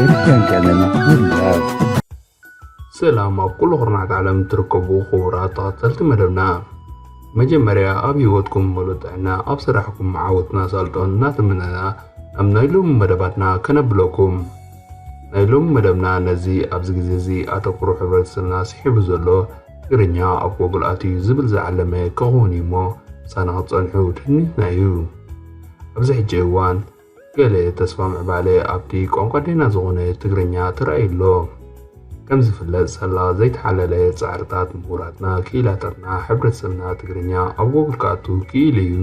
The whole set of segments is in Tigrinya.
Erken kalena love. ሰላም ኣብ ኩሉ ኩርናዓት ዓለም ትርከቡ ክቡራት ተኸተልቲ መደብና፣ መጀመርያ ኣብ ህይወትኩም ሙሉእ ጥዕና፣ ኣብ ስራሕኩም ዓወትን ኣሳልጦን እናተመነና፣ ናብ ናይ ሎሚ መደባትና ከነብለኩም። ናይ ሎሚ መደብና ነዚ ኣብዚ ግዜ እዚ ኣተኩሮ ሕብረተሰብና ስሒቡ ዘሎ ትግርኛ ኣብ ጎግል ኣትዩ ዝብል ዝዓለመ ክኸውን እዩ እሞ፣ ምሳና ክትጸንሑ ትምኒትና እዩ። ኣብዚ ሕጂ እዋን ገለ ተስፋ ምዕባለ ኣብቲ ቋንቋ ኣዴና ዝኾነ ትግርኛ ተራእዩ ኣሎ። ከም ዝፍለጥ፣ ሳላ ዘይተሓለለ ጻዕርታት ምሁራትና፣ ክኢላታትና፣ ሕብረተሰብና ትግርኛ ኣብ ጎግል ክኣቱ ክኢሉ እዩ።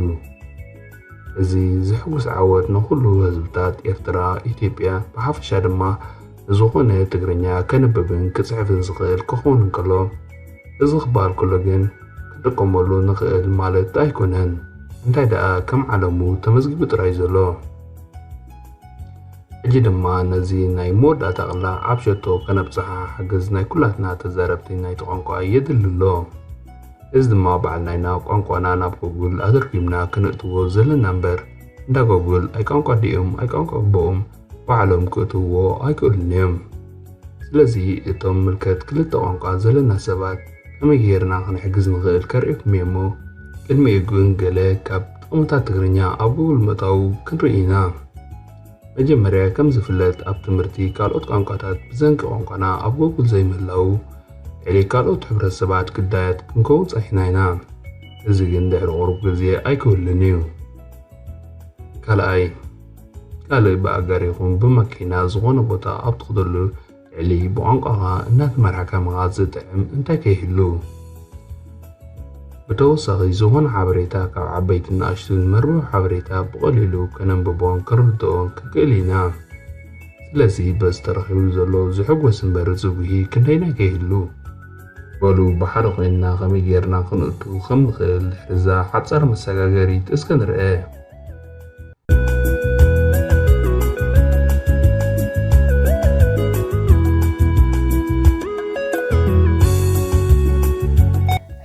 እዚ ዘሕጉስ ዓወት ንኹሉ ህዝብታት ኤርትራ፣ ኢትዮጵያ፣ ብሓፈሻ ድማ ንዝኾነ ትግርኛ ከንብብን ክጽሕፍን ዝኽእል ክኸውን እንከሎ፣ እዚ ክበሃል ከሎ ግን ክንጥቀመሉ ንኽእል ማለት ኣይኮነን። እንታይ ደኣ ከም ዓለሙ ተመዝጊቡ ጥራይ ዘሎ። ሕጂ ድማ ነዚ ናይ መወዳእታ ቅላዕ ኣብ ሸቶ ከነብጽሓ ሓገዝ ናይ ኩላትና ተዛረብቲ ናይቲ ቋንቋ የድሊ ኣሎ። እዚ ድማ ባዕልናይና ቋንቋና ናብ ጎግል ኣተርጒምና ክነእትዎ ዘለና እምበር፣ እንዳ ጎግል ኣይ ቋንቋ ኣዲኦም ኣይ ቋንቋ ኣቦኦም ባዕሎም ክእትውዎ ኣይክእሉን እዮም። ስለዚ እቶም ምልከት ክልተ ቋንቋ ዘለና ሰባት ከመይ ጌርና ክንሕግዝ ንኽእል ከርእየኩም እየ እሞ፣ ቅድሚኡ ግን ገለ ካብ ጥቕምታት ትግርኛ ኣብ ጎግል ምእታው ክንርኢ ኢና። መጀመርያ ከም ዝፍለጥ ኣብ ትምህርቲ ካልኦት ቋንቋታት ብሰንኪ ቋንቋና ኣብ ጎግል ዘይምህላዉ ልዕሊ ካልኦት ሕብረተሰባት ግዳያት ክንከውን ጸኒሕና ኢና። እዚ ግን ድሕሪ ቁሩብ ግዜ ኣይክህሉን እዩ። ካልኣይ፣ ካልእ ብኣጋር ይኹን ብመኪና ዝኾነ ቦታ ኣብ ትኸደሉ ልዕሊ ብቋንቋኻ እናተመራሕካ ምኻድ ዝጥዕም እንታይ ከይህሉ? ብተወሳኺ ዝኾነ ሓበሬታ ካብ ዓበይትን ንኣሽቱን መርበብ ሓበሬታ ብቐሊሉ ከነንብቦን ክንርድኦን ክንክእል ኢና። ስለዚ በዚ ተረኺቡ ዘሎ ዝሕጎስ እምበር ዝጉሂ ክንደይናይ ከይህሉ። በሉ ብሓደ ኮይንና ከመይ ጌርና ክንእቱ ከም ንኽእል ድሕሪ እዛ ሓጻር መሰጋገሪት እስከ ንርአ።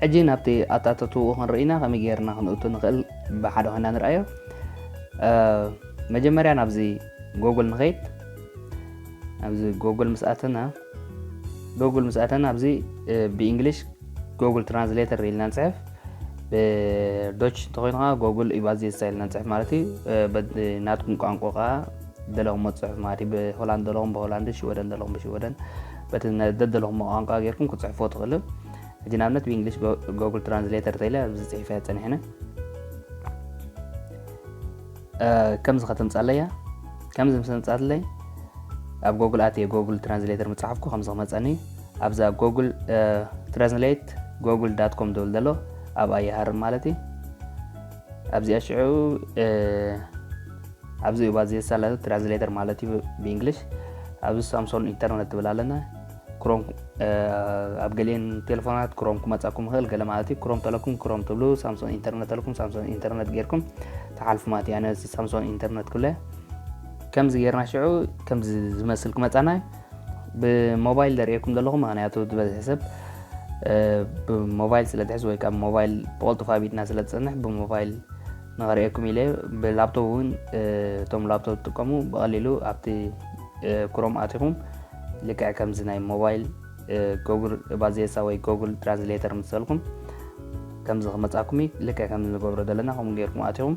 ሕጂ ናብቲ ኣታተትኡ ክንርኢና ከመይ ጌርና ክንእቱ ንኽእል ብሓደ ኮይና ንርኣዮ። መጀመርያ ናብዚ ጎግል ንኸይድ። ኣብዚ ጎግል ምስ ኣተና ጎግል ምስ ኣተና ኣብዚ ብእንግሊሽ ጎግል ትራንስሌተር ኢልና ንፅሕፍ። ብዶች እንተኮይኑ ከዓ ጎግል ኢባዜሳ ኢልና ንፅሕፍ ማለት እዩ። ናትኩም ቋንቋ ከዓ ደለኹሞ ፅሑፍ ማለት እዩ። ብሆላንድ ደለኹም ብሆላንድ፣ ሽወደን ደለኹም ብሽወደን፣ በቲ ደደለኹሞ ቋንቋ ጌርኩም ክፅሕፎ ትኽእሉ። ሕጂ ንኣብነት ብእንግሊሽ ጎግል ትራንስሌተር ተኢለ ኣብዚ ፅሒፈ ፀኒሕነ። ከምዚ ከተምፃለያ። ከምዚ ምስ ኣምፃለይ ኣብ ጎግል ኣትየ ጎግል ትራንስሌተር ምፅሓፍኩ ከምዚ ክመፀኒ። ኣብዛ ጎግል ትራንስሌት ጎግል ዳት ኮም ዝብል ዘሎ ኣብኣ ይሃርም ማለት እዩ። ኣብዚኣ ሽዑ ኣብዚ ባዜሳ ትራንስሌተር ማለት እዩ ብእንግሊሽ። ኣብዚ ሳምሶን ኢንተርነት ትብል ኣለና። ክሮም ኣብ ገሊአን ቴሌፎናት ክሮም ክመፃኩም ይኽእል ገለ ማለት እዩ። ክሮም ተለኩም ክሮም ትብሉ፣ ሳምሶን ኢንተርነት ተለኩም ሳምሶን ኢንተርነት ጌርኩም ትሓልፉ ማለት እዩ። ኣነ ሳምሶን ኢንተርነት ክብለ። ከምዚ ጌርና ሽዑ ከምዚ ዝመስል ክመፃና። ብሞባይል ደርእየኩም ዘለኹ ምክንያቱ ዝበዝሕ ሰብ ብሞባይል ስለ ትሕዝ ወይ ካብ ሞባይል ብቐልጡፍ ኣብ ኢድና ስለ ትፀንሕ ብሞባይል ንኸርእየኩም ኢለ። ብላፕቶፕ እውን እቶም ላፕቶፕ ትጥቀሙ ብቐሊሉ ኣብቲ ክሮም ኣቲኹም ልክዕ ከምዚ ናይ ሞባይል ጎግል ባዜሳ ወይ ጎግል ትራንስሌተር ምሰልኩም ከምዚ ክመፃኩም እዩ። ልክዕ ከምዚ ንገብሮ ዘለና ከምኡ ጌርኩም ኣቲኹም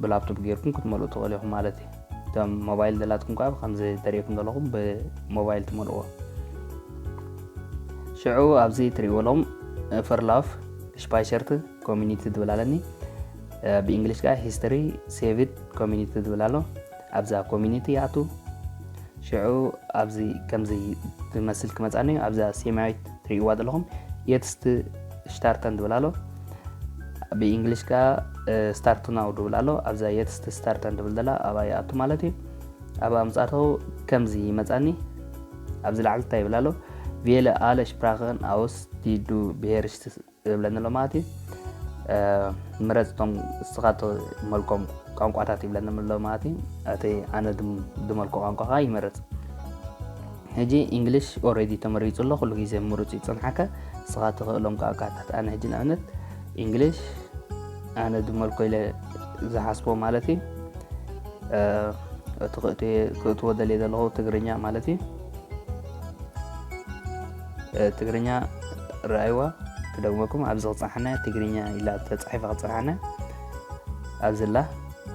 ብላፕቶፕ ጌርኩም ክትመልኡ ትኽእሉ ኢኹም ማለት እዩ። እቶም ሞባይል ዘላትኩም ከዓ ከምዚ ተርእየኩም ዘለኹም ብሞባይል ትመልእዎ። ሽዑ ኣብዚ ትርእይዎ ኣለኹም ፈርላፍ ሽፓይሸርት ኮሚኒቲ ትብል ኣለኒ። ብእንግሊሽ ከዓ ሂስትሪ ሴቪድ ኮሚኒቲ ትብል ኣሎ። ኣብዛ ኮሚኒቲ ይኣቱ። ሽዑ ኣብዚ ከምዚ ዝመስል ክመፃኒ ኣብዛ ሰማያዊት ትርእይዋ ዘለኹም የትስት ሽታርተን ትብል ኣሎ። ብእንግሊሽ ከዓ ስታርት ናው ትብል ኣሎ። ኣብዛ የትስት ስታርተን ትብል ዘላ ኣብኣ ይኣቱ ማለት እዩ። ኣብኣ ምፃእተው ከምዚ ይመፃኒ። ኣብዚ ላዕሊ እንታይ ይብል ኣሎ? ቬለ ኣለ ሽፕራኸን ኣውስ ዲዱ ብሄርሽት ይብለኒ ኣሎ ማለት እዩ። ምረፅ እቶም እስኻ ትመልኮም ቋንቋታት ይብለኒ ኣሎ ማለት እዩ። እቲ ኣነ ድም- ድመልኮ ቋንቋ ከዓ ይመርፅ። ሕጂ እንግሊሽ ኦሬዲ ተመሪፁ ኣሎ፣ ኩሉ ግዜ ምሩፅ ይፅንሓካ። እስኻ ትኽእሎም ቋንቋታት ኣነ ሕጂ ንኣብነት እንግሊሽ ኣነ ድመልኮ ኢለ ዝሓስቦ ማለት እዩ። እቲ ክእትዎ ደልየ ዘለኹ ትግርኛ ማለት እዩ። ትግርኛ ረኣይዋ ክደግመኩም። ኣብዚ ክፀሓና ትግርኛ ኢላ ተፃሒፋ ክፀሓና ኣብዝላ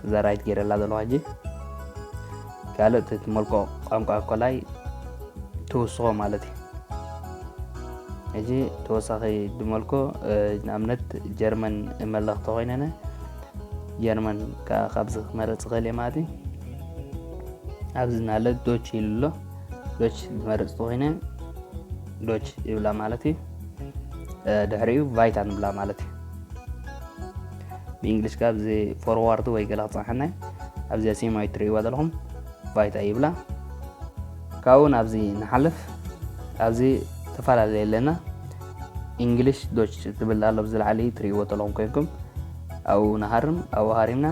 እዛ ራይት ገይረላ ዘለኹ ሕጂ። ካልእ ትመልኮ ቋንቋ ኮላይ ትውስኾ ማለት እዩ። ሕጂ ተወሳኺ ድመልኮ ንኣብነት ጀርመን እመለኽ ተኾይነነ ጀርመን ከዓ ካብዚ ክመረፅ ክእል እየ ማለት እዩ። ኣብዚ ናለ ዶች ኢሉ ኣሎ። ዶች ዝመረፅ ተኾይነ ዶች ይብላ ማለት እዩ። ድሕሪኡ ቫይታ ንብላ ማለት እዩ። ብእንግሊሽ ካብ እዚ ፎርዋርድ ወይ ገለ ክፀሓና ኣብዚኣ ሲማይ ትርእይዋ ዘለኹም ቫይታ ይብላ። ካብኡ ናብዚ ንሓልፍ። ኣብዚ ተፈላለየ ኣለና። እንግሊሽ ዶች ትብል ኣሎ ኣብዚ ላዕሊ ትርእይዎ ዘለኹም ኮይንኩም ኣብኡ ንሃርም። ኣብኡ ሃሪምና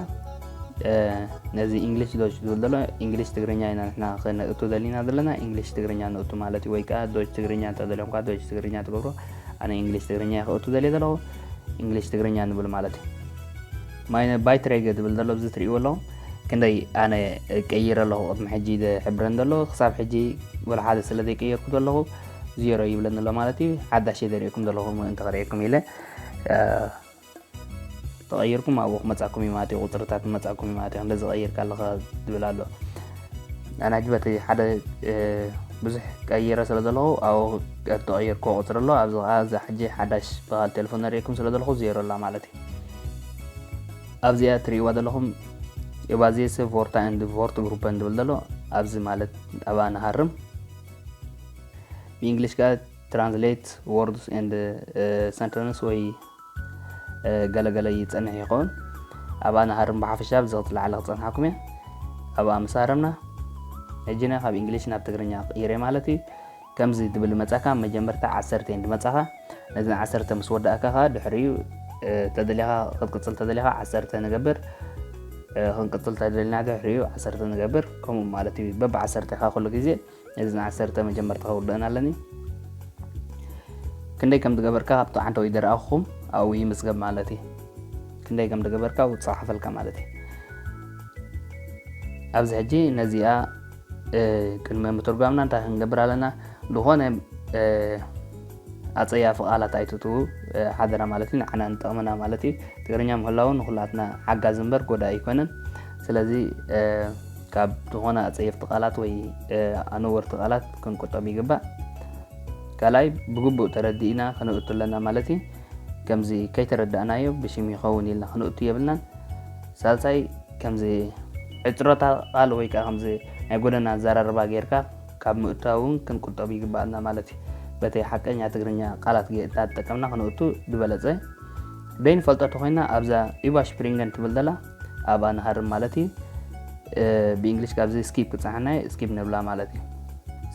ነዚ እንግሊሽ ዶች ዝብል ዘሎ እንግሊሽ ትግርኛ ኢና ንሕና ክነእቱ ደሊና ዘለና። እንግሊሽ ትግርኛ ንእቱ ማለት እዩ። ወይ ከዓ ዶች ትግርኛ እንተደልዮም ከዓ ዶች ትግርኛ ትገብሮ። ኣነ እንግሊሽ ትግርኛ ክእቱ ደልየ ዘለኹ። እንግሊሽ ትግርኛ ንብል ማለት እዩ። ማይነ ባይትሬገ ዝብል ዘሎ ኣብዚ ትርእይዎ ኣለኹም ክንደይ ኣነ ቀይረ ኣለኹ። ቅድሚ ሕጂ ዝሕብረን ዘሎ ክሳብ ሕጂ ወላ ሓደ ስለ ዘይቀየርኩ ዘለኹ ዜሮ ይብለኒ ኣሎ ማለት እዩ። ሓዳሽ እየ ዘርእየኩም ዘለኹ ምእንቲ ክርእየኩም ኢለ ተቐይርኩም ኣብኡ ክመጻኩም እዩ ማለት እዩ። ቁፅርታት ክመጻኩም እዩ ማለት እዩ። እንደዚ ቀይርካ ኣለኻ ዝብል ኣሎ። ኣነ ሕጂ በቲ ሓደ ብዙሕ ቀይረ ስለ ዘለኹ ኣብኡ ተቐይርኩ ቁፅሪ ኣሎ። ኣብዚ ከዓ እዛ ሕጂ ሓዳሽ በካል ቴሌፎን ነርእየኩም ስለ ዘለኹ ዜሮ ኣላ ማለት እዩ። ኣብዚኣ ትርእይዋ ዘለኹም የባዜሰ ቮርታ ኤንድ ቮርት ግሩፐን ዝብል ዘሎ ኣብዚ ማለት ኣብኣ ንሃርም። ብእንግሊሽ ከዓ ትራንስሌት ወርድስ ኤንድ ሰንተንስ ወይ ገለገለ ይፀንሕ ይኸውን። ኣብኣ ንሃርም ብሓፈሻ ኣብዚ ክትለዓለ ክፀንሓኩም እየ። ኣብኣ ምስ ሃረምና ሕጂ ናይ ካብ እንግሊሽ ናብ ትግርኛ ቅይረ ማለት እዩ። ከምዚ ትብል መጻካ መጀመርታ ዓሰርተ እየን ዝመጻኻ። ነዘን ዓሰርተ ምስ ወዳእካ ከኣ ድሕሪኡ ተደሊኻ ክትቅጽል ተደሊኻ ዓሰርተ ንገብር። ክንቅጽል ተደሊና ድሕሪኡ ዓሰርተ ንገብር። ከምኡ ማለት እዩ። በብ ዓሰርተ ኢኻ ኩሉ ግዜ ነዘን ዓሰርተ መጀመርታ ከውድአን ኣለኒ። ክንደይ ከም ዝገበርካ ካብቲ ዓንተው ይደረኣኹም ኣብኡ ይምዝገብ ማለት እዩ። ክንደይ ከም ዝገበርካ ኣብኡ ጸሓፈልካ ማለት እዩ። ኣብዚ ሕጂ ነዚኣ ቅድሚ ምትርጓምና እንታይ ክንገብር ኣለና? ዝኾነ ኣጸያፊ ቃላት ኣይትእትዉ ሓደራ ማለት እዩ። ንዓና ንጠቕመና ማለት እዩ። ትግርኛ ምህላው ንኹላትና ሓጋዚ እምበር ጎዳኢ ኣይኮነን። ስለዚ ካብ ዝኾነ ኣጸየፍቲ ቃላት ወይ ኣነወርቲ ቃላት ክንቁጠብ ይግባእ። ካልኣይ ብግቡእ ተረዲእና ክንእቱ ኣለና ማለት እዩ። ከምዚ ከይተረዳእናዮ ብሽም ይኸውን ኢልና ክንእቱ የብልናን። ሳልሳይ ከምዚ ዕፅሮታ ቃል ወይ ከዓ ከምዚ ናይ ጎደና ኣዘራርባ ጌርካ ካብ ምእታው እውን ክንቁጠብ ይግባኣና ማለት እዩ። በተይ ሓቀኛ ትግርኛ ቃላት ጌርና ተጠቀምና ክንእቱ ዝበለፀ። ደይንፈልጦ ተኮይና ኣብዛ ኢባሽ ፕሪንገን ትብል ዘላ ኣብኣ ንሃርም ማለት እዩ። ብእንግሊሽ ካብዚ ስኪፕ ክፀሓና ስኪፕ ንብላ ማለት እዩ።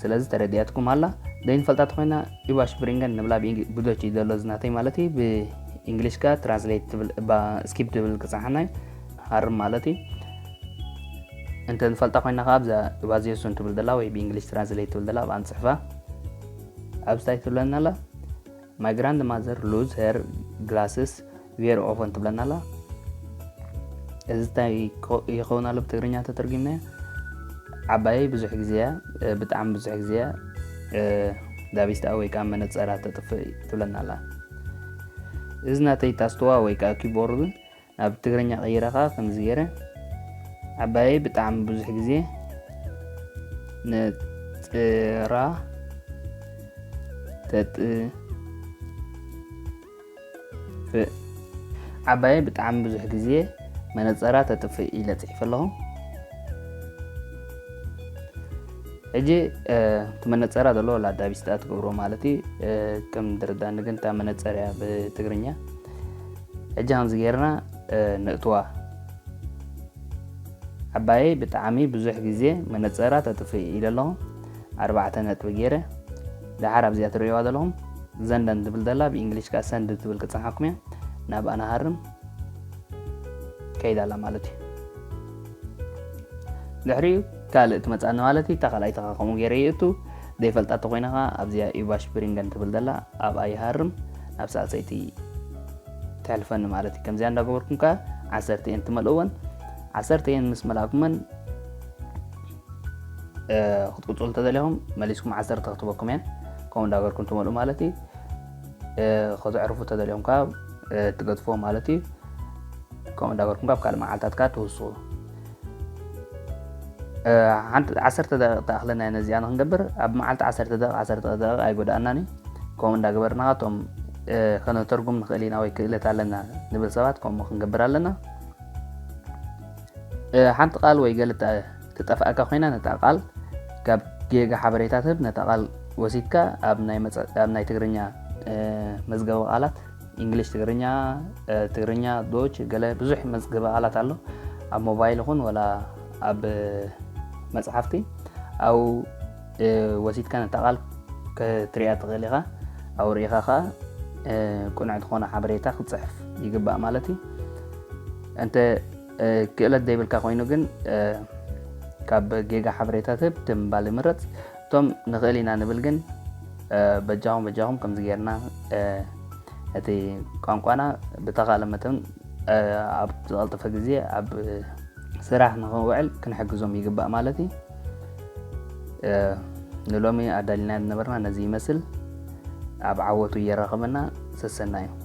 ስለዚ ተረዲኣትኩም ኣላ። ደይንፈልጣ ተኮይና ኢባሽ ፕሪንገን ንብላ ብዶች እዩ ዘሎ ዝናተይ ማለት እዩ። ብእንግሊሽ ከ ትራንስሌት ትብል ስኪፕ ትብል ክፀሓና ሃርም ማለት እዩ። እንተ ንፈልጣ ኮይና ከ ኣብዛ ኢባዜሱን ትብል ዘላ ወይ ብእንግሊሽ ትራንስሌት ትብል ዘላ ኣብኣ ንፅሕፋ። ኣብዚ ታይ ትብለና ኣላ? My grandmother lose her glasses very often ትብለና ኣላ። እዚ እንታይ ይኸውን ኣሎ ብትግርኛ ተተርጉምናዮ? ዓባየይ ብዙሕ ግዜ እያ፣ ብጣዕሚ ብዙሕ ግዜ እያ ዳቢስታ ወይ ከዓ መነፀራ ተጥፍእ ትብለና ኣላ። እዚ ናተይ ታስተዋ ወይ ከዓ ኪቦርድ ናብ ትግርኛ ቀይረ ከዓ ከምዚ ገይረ ዓባየይ ብጣዕሚ ብዙሕ ግዜ ነፀራ ተጥፍእ ዓባየይ ብጣዕሚ ብዙሕ ግዜ መነፀራ ተጥፍእ ኢለ ፅሒፈ ኣለኹ። ሕጂ እቲ መነፀራ ዘሎ ላዳ ቢስጣ ትገብሮ ማለት እዩ። ከም ዝርዳኒ ግን እታ መነፀርያ ብትግርኛ። ሕጂ ከምዚ ገይርና ነእትዋ። ዓባየይ ብጣዕሚ ብዙሕ ግዜ መነፀራ ተጥፍእ ኢለ ኣለኹ። ኣርባዕተ ነጥቢ ገይረ። ደሓር ኣብዚኣ ትርእይዋ ዘለኹም ዘንደን ትብል ዘላ ብእንግሊሽ ከዓ ሰንድ ትብል ክፀሓኩም እያ። ናብኣ ንሃርም ከይዳ ኣላ ማለት እዩ። ድሕሪኡ ካልእ ትመፅኣኒ ማለት እዩ። እታ ካልኣይቲ ከዓ ከምኡ ገይረ ይእቱ። ዘይፈልጣ ተኮይና ከዓ ኣብዚኣ ኢባሽ ብሪንገን ትብል ዘላ ኣብኣ ይሃርም ናብ ሳልሰይቲ ተሕልፈኒ ማለት እዩ። ከምዚኣ እንዳገበርኩም ከዓ ዓሰርተ እየን ትመልእወን። ዓሰርተ እየን ምስ መላእኩመን ክትቅፅሉ ተደሊኹም መሊስኩም ዓሰርተ ክትበኩም እየን። ከምኡ እንዳገርኩም ትመልኡ ማለት እዩ። ከተዕርፉ ተደሊኹም ከዓ ትገድፍዎ ማለት እዩ። ከምኡ እንዳገርኩም ካብ ካልእ መዓልታት ከዓ ትውስኹ። ሓንቲ ዓሰርተ ደቂቕ ተኣኽለና ነዚኣ ንክንገብር ኣብ መዓልቲ ዓሰርተ ደቂቕ ዓሰርተ ደቂቕ ኣይጎዳእናን እዩ። ከምኡ እንዳገበርና እቶም ከነተርጉም ንኽእል ኢና ወይ ክእለት ኣለና ንብል ሰባት ከምኡ ክንገብር ኣለና። ሓንቲ ቃል ወይ ገለ ትጠፍኣካ ኮይና ነታ ቃል ካብ ጌጋ ሓበሬታ ትህብ። ነታ ቃል ወሲድካ ኣብ ናይ ትግርኛ መዝገበ ቃላት፣ እንግሊሽ ትግርኛ፣ ትግርኛ ዶች፣ ገለ ብዙሕ መዝገበ ቃላት ኣሎ ኣብ ሞባይል ይኹን ወላ ኣብ መፅሓፍቲ። ኣብኡ ወሲድካ ነታ ቃል ክትሪኣ ትኽእል ኢኻ። ኣብኡ ርኢኻ ከዓ ቅኑዕ ዝኾነ ሓበሬታ ክትፅሕፍ ይግባእ ማለት እዩ። እንተ ክእለት ዘይብልካ ኮይኑ ግን ካብ ጌጋ ሓበሬታ ትህብ ትም ምባል ይምረፅ። እቶም ንኽእል ኢና ንብል ግን በጃኹም በጃኹም ከምዚ ጌርና እቲ ቋንቋና ብተኻለ መጠን ኣብ ዝቐልጠፈ ግዜ ኣብ ስራሕ ንኽውዕል ክንሕግዞም ይግባእ ማለት እዩ። ንሎሚ ኣዳሊና ዝነበርና ነዚ ይመስል። ኣብ ዓወቱ እየራኸበና። ሰሰና እዩ።